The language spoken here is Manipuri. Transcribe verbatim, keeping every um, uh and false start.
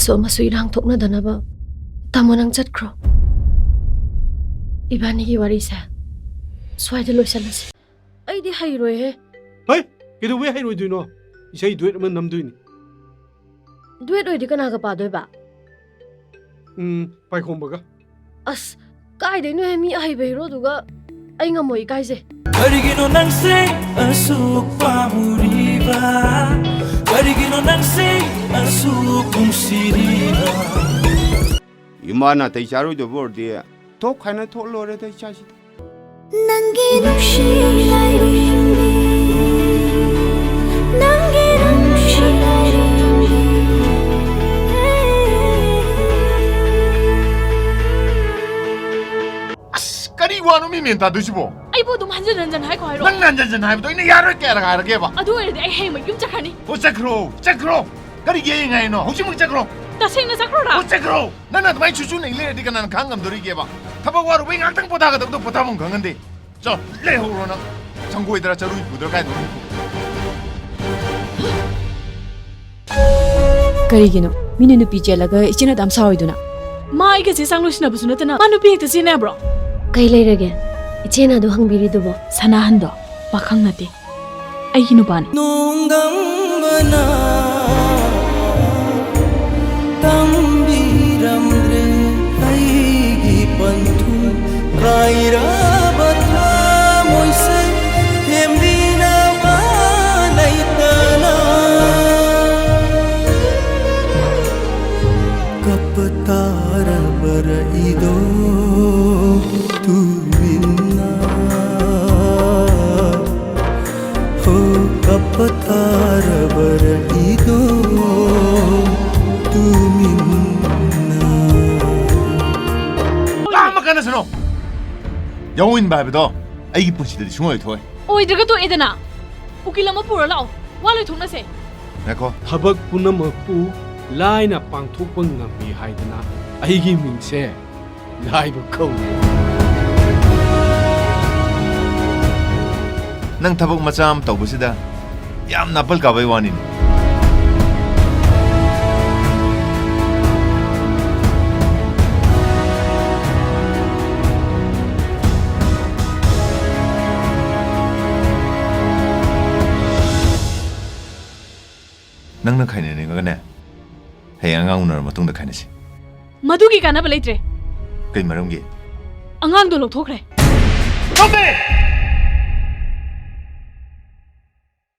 ꯁꯣꯝ ꯑꯃꯁꯨ ꯏꯔꯥꯡ ꯊꯣꯛꯅꯗꯅꯕ꯫ ꯇꯥꯃꯣ, ꯅꯪ ꯆꯠꯈ꯭ꯔꯣ꯫ ꯏꯕꯥꯅꯤꯒꯤ ꯋꯥꯔꯤꯁꯦ ꯁ꯭ꯋꯥꯏꯗ ꯂꯣꯏꯁꯜꯂꯁꯤ꯫ ꯑꯩꯗꯤ ꯍꯩꯔꯣꯏꯍꯦ꯫ ꯍꯩ, ꯀꯩꯗꯧꯕꯩ ꯍꯩꯔꯣꯏꯗꯣꯏꯅꯣ? ꯏꯁꯩ ꯗꯨꯋꯦꯠ ꯑꯃ ꯅꯝꯗꯣꯏꯅꯤ꯫ ꯗꯨꯋꯦꯠ ꯑꯣꯏꯗꯤ ꯀꯅꯥꯒ ꯄꯥꯗꯣꯏꯕ? ꯎꯝ, ꯄꯥꯏꯈꯣꯝꯕꯒ꯫ ꯑꯁ, ꯀꯥꯏꯗꯩꯅꯣꯍꯦ, ꯃꯤ ꯑꯍꯩꯕ ꯍꯦꯔꯣꯗꯨꯒ ꯑꯩ ꯉꯝꯃꯣꯏ, ꯏꯀꯥꯏꯖꯩ꯫ ꯀꯔꯤꯒꯤꯅꯣ ꯅꯪꯁꯦ ꯑꯁꯨꯛ ꯄꯥꯝꯃꯨꯔꯤꯕ? ꯀꯔꯤꯒꯤꯅꯣ ꯅꯪꯁꯦ ꯑꯁꯨꯛ ꯅꯨꯡꯁꯤꯔꯤꯕ? ꯏꯃꯥ ꯅꯥꯇꯩ ꯆꯥꯔꯣꯏꯗꯕ ꯑꯣꯏꯔꯗꯤ ꯊꯣꯛ ꯍꯥꯏꯅ ꯊꯣꯛ ꯂꯣꯏꯔꯦꯗ, ꯏꯆꯥꯁꯤꯗ꯫ ꯅꯪꯒꯤ ꯅꯨꯡꯁꯤ ꯂꯥꯏꯔꯦꯝꯕꯤ, ꯅꯪꯒꯤ ꯅꯨꯡꯁꯤ ꯂꯥꯏꯔꯦꯝꯕꯤ꯫ ꯑꯁ, ꯀꯔꯤ ꯋꯥꯅꯣ ꯃꯤ ꯃꯦꯟ ꯇꯥꯗꯣꯏꯁꯤꯕꯣ? ꯑꯩꯕꯨ ꯑꯗꯨꯝ ꯍꯟꯖꯤꯟ ꯍꯟꯖꯤꯟ ꯍꯥꯏꯈꯣ ꯍꯥꯏꯔꯣ? ꯅꯪꯅ ꯍꯟꯖꯤꯟ ꯍꯟꯖꯤꯟ ꯍꯥꯏꯕꯗꯣ ꯑꯩꯅ ꯌꯥꯔꯣꯏ ꯀꯌꯥꯔꯛ ꯍꯥꯏꯔꯒꯦꯕ? ꯑꯗꯨ ꯑꯣꯏꯔꯗꯤ ꯑꯩ ꯍꯌꯦꯡꯃꯛ ꯌꯨꯝ ꯆꯠꯈ꯭ꯔꯅꯤ꯫ ꯑꯣ, ꯆꯠꯈ꯭ꯔꯣ, ꯆꯠꯈ꯭ꯔꯣ꯫ ꯀꯔꯤꯒꯤ ꯍꯌꯦꯡ ꯍꯥꯏꯅꯣ? ꯍꯧꯖꯤꯛꯃꯛ ꯆꯠꯈ꯭ꯔꯣ꯫ ꯇꯁꯦꯡꯅ ꯆꯠꯈ꯭ꯔꯣꯔꯥ? ꯑꯣ, ꯆꯠꯈ꯭ꯔꯣ꯫ ꯅꯪꯅ ꯑꯗꯨꯃꯥꯏꯅ ꯁꯨꯁꯨ ꯅꯩ ꯂꯩꯔꯗꯤ ꯀꯅꯥꯅ ꯈꯥꯡ ꯉꯝꯗꯣꯔꯤꯒꯦꯕ? ꯊꯕꯛ ꯋꯥꯔꯨꯕꯩ ꯉꯥꯛꯇꯪ ꯄꯣꯊꯥꯒꯗꯕꯗꯣ ꯄꯣꯊꯥꯐꯝ ꯈꯪꯍꯟꯗꯦ꯫ ꯆꯣ, ꯂꯩꯍꯧꯔꯣ ꯅꯪ꯫ ꯁꯪꯒꯣꯏꯗꯔꯥ ꯆꯔꯨ ꯄꯨꯗ꯭ꯔꯥ ꯀꯥꯏꯗꯅꯣ? ꯀꯔꯤꯒꯤꯅꯣ ꯃꯤꯅ ꯅꯨꯄꯤ ꯆꯦꯜꯂꯒ ꯏꯆꯦꯅ ꯑꯗꯥꯝ ꯁꯥꯎꯔꯤꯗꯨꯅ? ꯃꯥ ꯑꯩꯒ ꯆꯦ ꯆꯥꯡ ꯂꯣꯏꯁꯤꯟꯅꯕꯁꯨ ꯅꯠꯇꯅ ꯃꯥ ꯅꯨꯄꯤ ꯍꯦꯛꯇ ꯆꯦꯟꯅꯕ꯭ꯔꯣ? ꯀꯩ ꯂꯩꯔꯒꯦ? ꯏꯆꯦꯅ ꯑꯗꯨ ꯍꯪꯕꯤꯔꯤꯗꯨꯕꯣ? ꯁꯅꯥꯍꯟꯗꯣ ꯄꯥꯈꯪ ꯅꯠꯇꯦ, ꯑꯩꯒꯤ ꯅꯨꯄꯥꯅꯤ꯫ ꯅꯣꯡꯗꯝꯕꯅ ꯇꯝꯕꯤꯔꯝꯗ꯭ꯔꯦ ꯑꯩꯒꯤ ꯄꯟꯊꯨꯡ ꯀꯥꯏꯔꯕ ꯊꯃꯣꯏꯁꯦ ꯊꯦꯝꯕꯤꯅꯕ ꯂꯩꯇꯅ ꯀꯞꯄ ꯇꯥꯔꯕꯔ ꯏꯗꯣ ꯇꯨꯃꯤꯟꯅ ꯍꯣ ꯀꯞꯄ ꯇꯥꯔꯕꯔ ꯏꯗꯣ ꯇꯨꯃꯤꯟꯅ꯫ ꯂꯥꯝꯃ ꯀꯟꯅꯁꯅꯨ꯫ ꯌꯥꯎꯏꯟꯕ ꯍꯥꯏꯕꯗꯣ ꯑꯩꯒꯤ ꯄꯨꯟꯁꯤꯗꯗꯤ ꯁꯨꯡꯑꯣꯏ ꯊꯣꯛꯑꯣꯏ꯫ ꯑꯣꯏꯗ꯭ꯔꯒ ꯇꯣꯛꯑꯦꯗꯅ꯫ ꯎꯀꯤꯜ ꯑꯃ ꯄꯨꯔ ꯂꯥꯛꯑꯣ, ꯋꯥ ꯂꯣꯏꯊꯣꯛꯅꯁꯦ꯫ ꯉꯥꯏꯈꯣ꯫ ꯊꯕꯛ ꯄꯨꯝꯅꯃꯛꯄꯨ ꯂꯥꯏꯅ ꯄꯥꯡꯊꯣꯛꯄ ꯉꯝꯃꯤ ꯍꯥꯏꯗꯅ ꯑꯩꯒꯤ ꯃꯤꯡꯁꯦ ꯂꯥꯏꯕ ꯀꯧꯏ꯫ ꯅꯪ ꯊꯕꯛ ꯃꯆꯥ ꯑꯃ ꯇꯧꯕꯁꯤꯗ ꯌꯥꯝꯅ ꯑꯄꯜ ꯀꯥꯕꯩ ꯋꯥꯅꯤꯅꯦ꯫ ꯅꯪꯅ ꯈꯥꯏꯅꯅꯤꯡꯉꯒꯅꯦ, ꯍꯌꯦꯡ ꯑꯉꯥꯡ ꯎꯅꯔ ꯃꯇꯨꯡꯗ ꯈꯥꯏꯅꯁꯤ꯫ ꯃꯗꯨꯒꯤ ꯀꯥꯟꯅꯕ ꯂꯩꯇ꯭ꯔꯦ꯫ ꯀꯩ ꯃꯔꯝꯒꯤ? ꯑꯉꯥꯡꯗꯣ ꯂꯧꯊꯣꯛꯈ꯭ꯔꯦ꯫ ꯅꯠꯇꯦ!